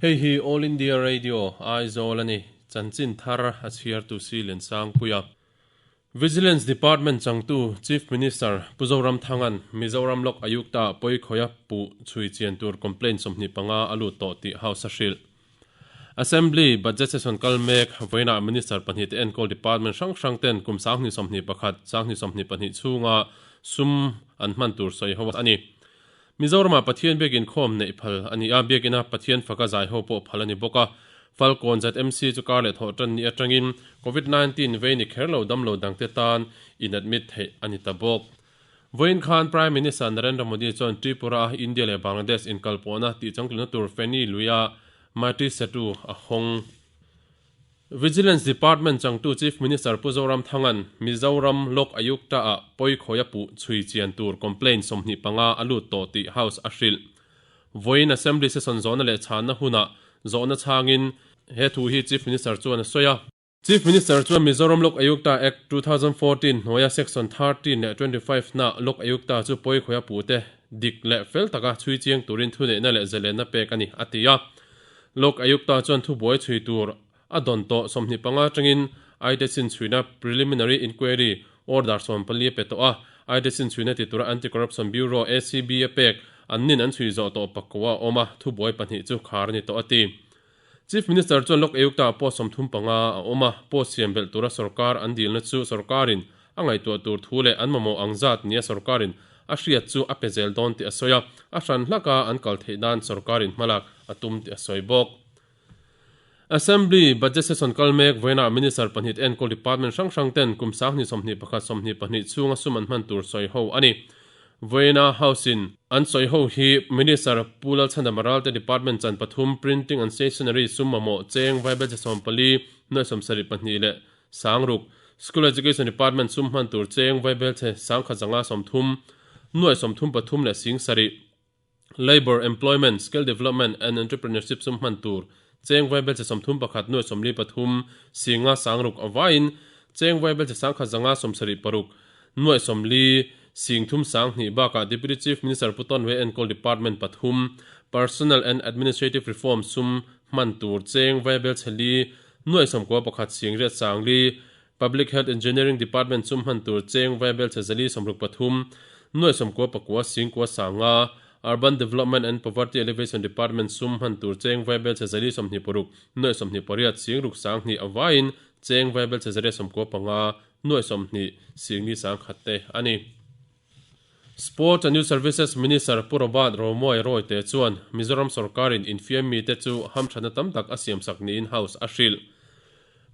Hei hi All India Radio, Aizawl a ni. Chanchin thar a chhiartu si Liansangpuia. Vigilance Department changtu Chief Minister Pu Zoramthanga'n Mizoram Lok Ayukta pawikhawiha puh chhui chian tur complaint 25 a lut tawh tih House a hrilh. Assembly Budget Session kal mek vawiinah Minister pahnihte enkawl Department hrang hrang ten kum 2021, 2022 chhunga sum an hman tur sawi ho a ni. Mizoramah Pathian biakin khawm neih phal a ni a, biakina Pathian faka zai ho pawh phal a ni bawk a. Falkawn ZMC chu kar leh thawh tan ni atangin Covid 19 vei ni kher lo damlo dangte tan in admit theih a ni ta bawk. Vawiin khan Prime Minister Narendra Modi chuan Tripura a India leh Bangladesh inkalpawhna tihchangtluna tur Feni luia Maitri Setu a hawng. Vigilance Department changtu Chief Minister Pu Zoramthanga'n Mizoram Lok Ayukta-ah pawikhawi a puh chhui chian tur complaint 25 a lut tawh tih House a hrilh. Vawiin Assembly session zawhna leh chhanna hunah zawhna chhangin he thu hi Chief Minister chuan a sawi a. Chief Minister chuan Mizoram Lok Ayukta Act 2014 hnuaia Section 13 leh 25 na Lok Ayukta chu pawikhawi a puhte dik leh fel taka chhui chiang turin thuneihna leh zalenna pek a ni, a ti a. Lok Ayukta chuan thubuai chhui tur a dawn tawh 25 atangin Aitesin chhuina Preliminary Inquiry Order 14 a pe tawh a, Aitesin chhuina ti tura Anti-Corruption Bureau, ACB, a pek an nin an chhui zawh tawh pakua a awm a, thubuai pahnih chu khar a ni tawh a ti. Chief Minister chuan Lok Ayukta post 35 a awm a, post siam belh tura sorkar an dilna chu sorkarin a ngaihtuah tur thu leh an mamawh ang zat nia sorkarin a hriat chu a pe zel dawn tih a sawi a, a hran hlaka an kal theih nan sorkarin hmalak a tum tih a sawi bawk. Assembly Budget Session kal mek vawiinah Minister pahnih enkawl department hrang hrang ten kum 2021 22 chhunga sum an hman tur sawi ho a ni. Vawiina House in an sawi ho hi Minister Pu Lalchhandama Ralte department chan pathum Printing and Stationery sum mamawh cheng vaibel che 14 nuai 72 leh 60, School Education Department sum hman tur cheng vaibel che 1130 nuai 33 leh 7, Labour, Employment, Skill Development and Entrepreneurship sum hman tur cheng vaibel che 31 nuai 43 singa 60 avaiin cheng vaibel che 1176 nuai 40 sing thum 20 bakah Deputy Chief Minister Pu Tawnve enkawl Department pathum Personnel and Administrative Reform sum hman tur cheng vaibel che li nuai 91 sing riat 4, Public Health Engineering Department sum hman tur cheng vaibel che 463 nuai 99 sing kua 5, Urban Development and Poverty Alleviation Department sum hman tur cheng vaibel che 126 nuai 28 sing ruk 2 avaiin cheng vaibel che 195 nuai 20 sing li 100 te a ni. Sports and Youth Services Minister Pu Robert Romawia Rawite chuan Mizoram sorkarin infiam mite chu hamthatna tam tak a siamsak niin House a hrilh.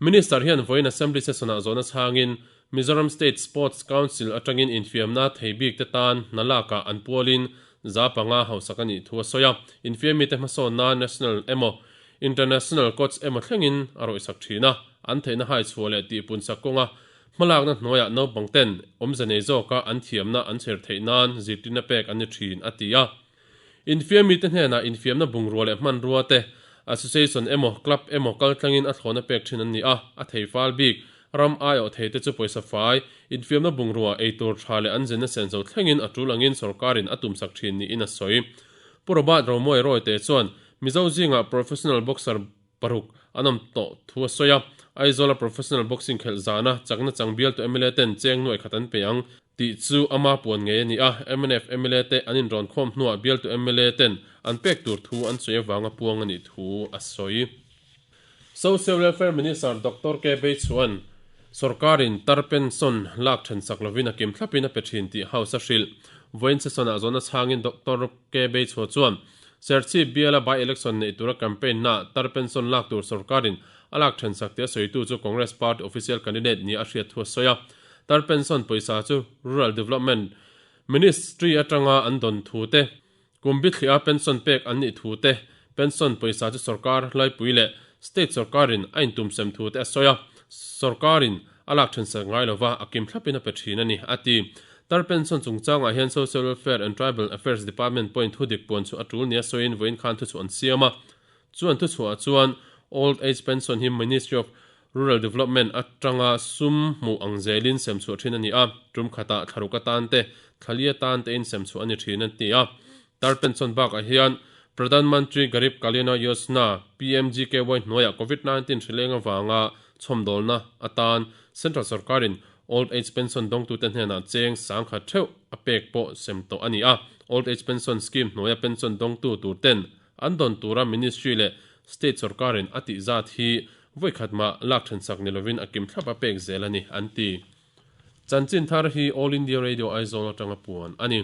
Minister hian vawiin Assembly session-ah zawhna chhangin Mizoram State Sports Council atangin infiamna thei bik te tan hna lakah an pualin 500 hausak a nih thu a sawi a. Infiam mite hmasawn nan National emaw International Coach emaw thlengin a rawihsak thin a, an theihna hai chhuah leh tihpunsak kawnga Hmalakna hnuaiah naupang ten awmze nei zawka an thiamna an chher theih nan zirtirna pek an ni thin, a ti a. Infiammi te hnenah infiamna bungrua leh hmanrua te association emaw club emaw kaltlangin a thlawhna pek thin an ni a, a thei fal bik, ram aiawh thei te chu pawisa fai, infiamna bungrua, eitur tha leh an zinna senso thlengin a tul angin sorkarin a tumsak thin niin a sawi. Pu Robert Romawia Rawite chuan Mizo zingah professional boxer paruk an awm tawh thu a sawi a, Aizawla professional boxing khelh zana chakna chang bialtu mla ten cheng nuai khat an pe ang tih chu ama puan ngei a ni a, mnf mla te an inrawn khawm hnuah bialtu mla ten an pek tur thu an sawi avanga puang a nih thu a sawi. Social Welfare Minister Doctor K Beichuan sorkarin tar pension lak then sak lovin a kim thlapin a pe thin tih House a hrilh. Vawiin session-ah zawhna chhangin Doctor K Beichua chuan Serchhip biala by-election neih tura campaign na tar pension lak tur sorkarin a lak then sak tih a sawitu chu Congress party official candidate nia a hriat thu a sawi a. Tar pension pawisa chu Rural Development Ministry atanga an dawn thu te, kum bithliah a pension pek an nih thu te, pension pawisa chu sorkar laipui leh state sorkarin a intumsem thu te a sawi a. Sorkarin a lak then sak ngai lova a kim thlapin a pe thin a ni, a ti. Tar pension chungchangah hian Social Welfare and Tribal Affairs Department pawhin thudik puan chu a tul nia sawiin vawiin khan thuchhuah an siam a. Chu an thuchhuahah chuan Old Age Pension hi Ministry of Rural Development atanga sum hmuh ang zelin sem chhuah thin a ni a, tum khatah thlaruk atan te, thlalia tan tein sem chhuah a ni thin an ti a. Tar pension bakah hian Pradhan Mantri Garib Kalyana Yojana, PMGKY, hnuaiah Covid 19 hrileng avanga chhawmdawlna atan Central sorkarin Old Age Pension dawngtute hnenah cheng sangkhat theuh a pek pawh sem tawh a ni a. Old Age Pension Scheme hnuaia pension dawngtu turten an dawn tura Ministry leh State sorkarin a tih zat hi vawikhat mah lak thensak ni lovin a kim thlap a pek zel a ni, an ti. Chanchin thar hi All India Radio Aizawl atanga puan a ni.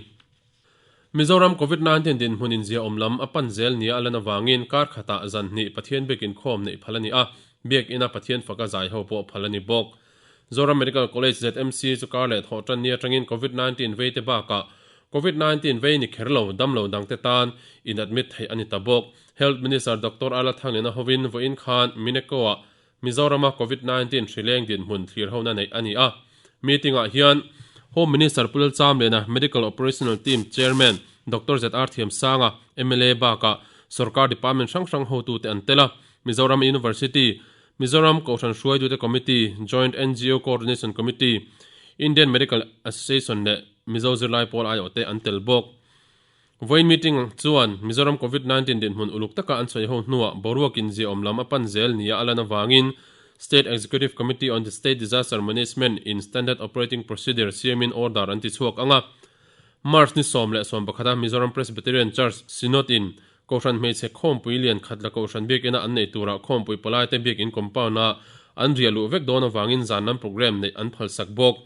Mizoram Covid 19 dinhmun inziahawm lam a pan zel nia a lan avangin kar khatah zan hnih Pathian biakin khawm neih phal a ni a, biakina Pathian faka zai ho pawh phal a ni bawk. Zoram Medical College, ZMC, chu kar leh thawh tan ni atangin Covid 19 vei te bakah Covid 19 vei ni kher lo damlo dangte tan in admit theih a ni ta bawk. Health Minister Doctor Ala Thanglena hovin vawiin khan Mineco-ah Mizorama Covid 19 hrileng dinhmun thlir hona neih a ni a. Meeting-ah hian Home Minister Pu Lalchamlena, Medical Operational Team Chairman Doctor ZR Thiamsanga, mla bakah sorkar department hrang hrang hotute an tel a. Mizoram University, Mizoram Kohhran Hruaitute Committee, Joint ngo Coordination Committee, Indian Medical Association leh Mizo Zirlai Pawl aiawhte an tel bawk. Vawiin meeting chuan Mizoram Covid 19 dinhmun uluk taka an sawi ho hnuah boruak inziahawm lam a pan zel nia a lan avangin State Executive Committee on the State Disaster Management in Standard Operating Procedure siamin order an ti chhuak ang a. March ni 11 a Mizoram Presbyterian Church Synod in Kohhran hmeichhe khawmpui lian khat la Kohhran biakina an neih turah khawmpui palaite biakin compound-a an riah luh vek dawn avangin zan lam programme neih an phalsak bawk.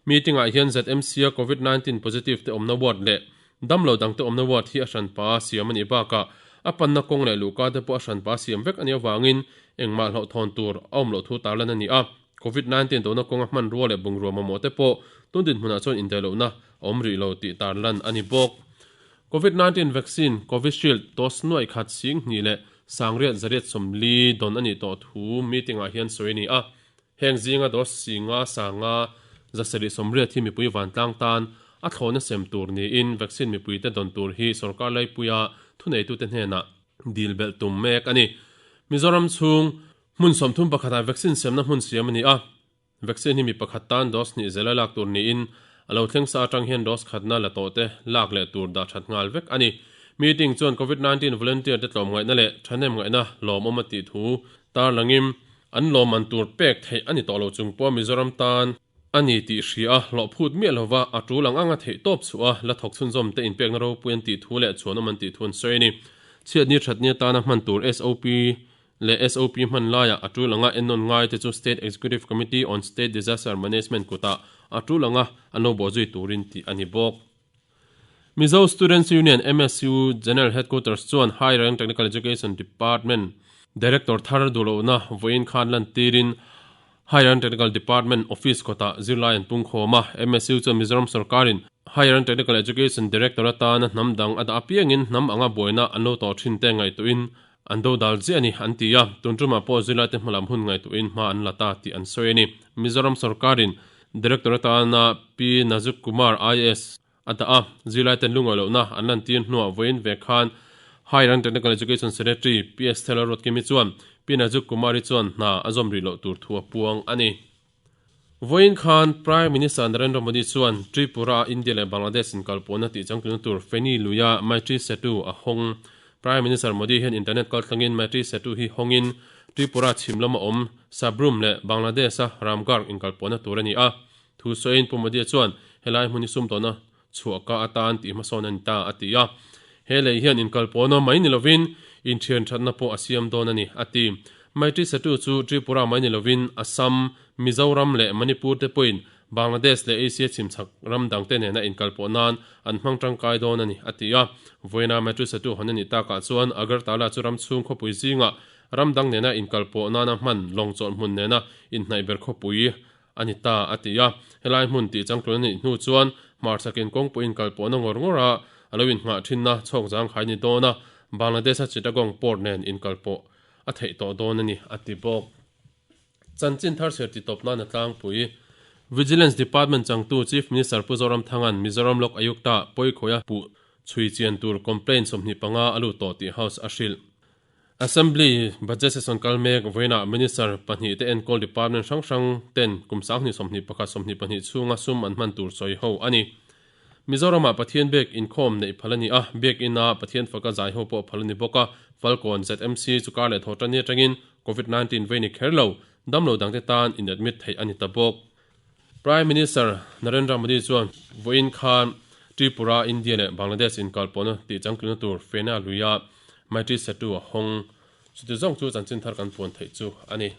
Meeting-ah hian ZMC-a Covid 19 positive te awmna ward leh Damlo dangte awmna ward hi a hranpa a siam a nih bakah a panna kawng leh luhka te pawh a hranpa a siam vek a nih avangin engmah hlauhthawn tur a awm loh thu tarlan a ni a. Covid 19 dona kawnga hmanrua leh bungrua mamawh te pawh tun dinhmunah chuan indaihlohna a awm rih lo tih tarlan a ni bawk. Covid 19 vaccine Covishield dose nuaih khat sing hnih leh sangriat zariat 40 dawn a nih tawh thu meeting ah hian sawi a ni a. Heng zinga dose singa sanga 780 hi mipui vantlang tan a thlawhna sem tur niin vaccine mipuite dawn tur hi sorkar laipuia thuneitute hnenah dil belh tum mek a ni. Mizoram chhung hmun 31 ah vaccine semna hmun siam a ni a. Vaccine hi mi pakhat tan dose hnih zela lak tur niin a lo thleng sa atang hian dose khatna la tawh te lak leh tur dah that nghal vek a ni. Meeting chuan Covid 19 volunteer te tlawmngaihna leh thahnemngaihna lawmawm a tih thu tarlangin an lawmman tur pek theih a ni tawh lo chung pawh Mizoram tan a ni tih hria a, hlawh phut miah lova a tul ang anga theih tawp chhuah a, la thawk chhunzawm te inpekna ropui an tih thu leh chhuanawm an tih thu an sawi a ni. Chhiatni thatni atana hman tur SOP leh SOP hman laiah a tul anga ennawn ngai te chu State Executive Committee on State Disaster Management kutah a tul anga an lo bawhzui turin tih a ni bawk. Mizo Students Union, MSU, General Headquarters chuan Higher and Technical Education Department Director thar duhlohna vawiin khan lantirin Higher and Technical Department Office kawtah zirlai an pungkhawm a. MSU chuan Mizoram sorkarin Higher and Technical Education Director atana hnam dang a dah apiangin hnam anga buaina an lo tawh thin te ngaihtuahin an do dal chiah a ni, an ti a. Tun tumah pawh zirlaite hmalam hun ngaihtuahin hma an la ta tih an sawi a ni. Mizoram sorkarin Director atana Pi Nazuk Kumar IAS a dah a, zirlaiten lungawi lohna an lantir hnuah vawiin ve khan Higher and Technical Education Secretary Pi Esther Lalruatkimi chuan Pi Nazuk Kumari chuan hna a zawm rih loh tur thu a puang a ni. Vawiin khan Prime Minister Narendra Modi chuan Tripura-a India leh Bangladesh inkalpawhna tih changtluna tur Feni Luia Maitri Setu a hawng. Prime Minister Modi hian internet kaltlangin Maitri Setu hi hawngin Tripura chhim lama awm Sabroom leh Bangladesh-a Ramgarh inkalpawhna tur a ni a. Thu sawiin Pu Modi-a chuan helai hmun hi sumdawhna chhuah ka atan tih hmasawn a ni ta a ti a. He lei hian inkalpawhna mai ni lovin inthian thatna pawh a siam dawn a ni a ti. Maitri Setu chu Tripura mai ni lovin Assam, Mizoram leh Manipur te pawhin Bangladesh leh Asia chhimchhak ram dangte nena inkalpawh nan an hmang tangkai dawn a ni a ti a. Vawiina Maitri Setu hawn a nih takah chuan Agartala chu ram chhung khawpui zingah ram dang nena inkalpawh nana hman lawng chawlh hmun nena inhnaih ber khawpui a ni ta, a ti a. Helai hmun tih changtlun a nih hnu chuan hmarchhakin kawngpui inkalpawhna ngawr ngawr a a lo innghah thinna chhawk zangkhai ni dawn a, Bangladesh-a Chittagong port nen inkalpawh a theih tawh dawn a ni, a ti bawk. Chanchin thar chhiar ti tawp nan a tlangpui. Vigilance Department changtu Chief Minister Pu Zoramthanga'n Mizoram Lok Ayukta pawikhawiha puh chhui chian tur complaint 25 a lut tawh tih House a hrilh. Assembly Budget Session kal mek vawiinah Minister pahnih te enkawl department hrang hrang ten kum 2021 22 chhunga sum an hman tur sawi ho a ni. Mizoramah Pathian biak inkhawm neih phal a ni a, biak ina Pathian faka zai ho pawh phal a ni bawk a. Falkawn ZMC chu kar leh thawhtanni atangin Covid 19 vei ni kher lo, damlo dangte tan in admit theih a ni ta bawk. Prime Minister Narendra Modi chuan vawiin khan Tripura, India leh Bangladesh inkalpawhna tih changtluna tur Fena luia Maitri Setu a hawng. Chuti zawng chu chanchin thar kan puan theih chu a ni.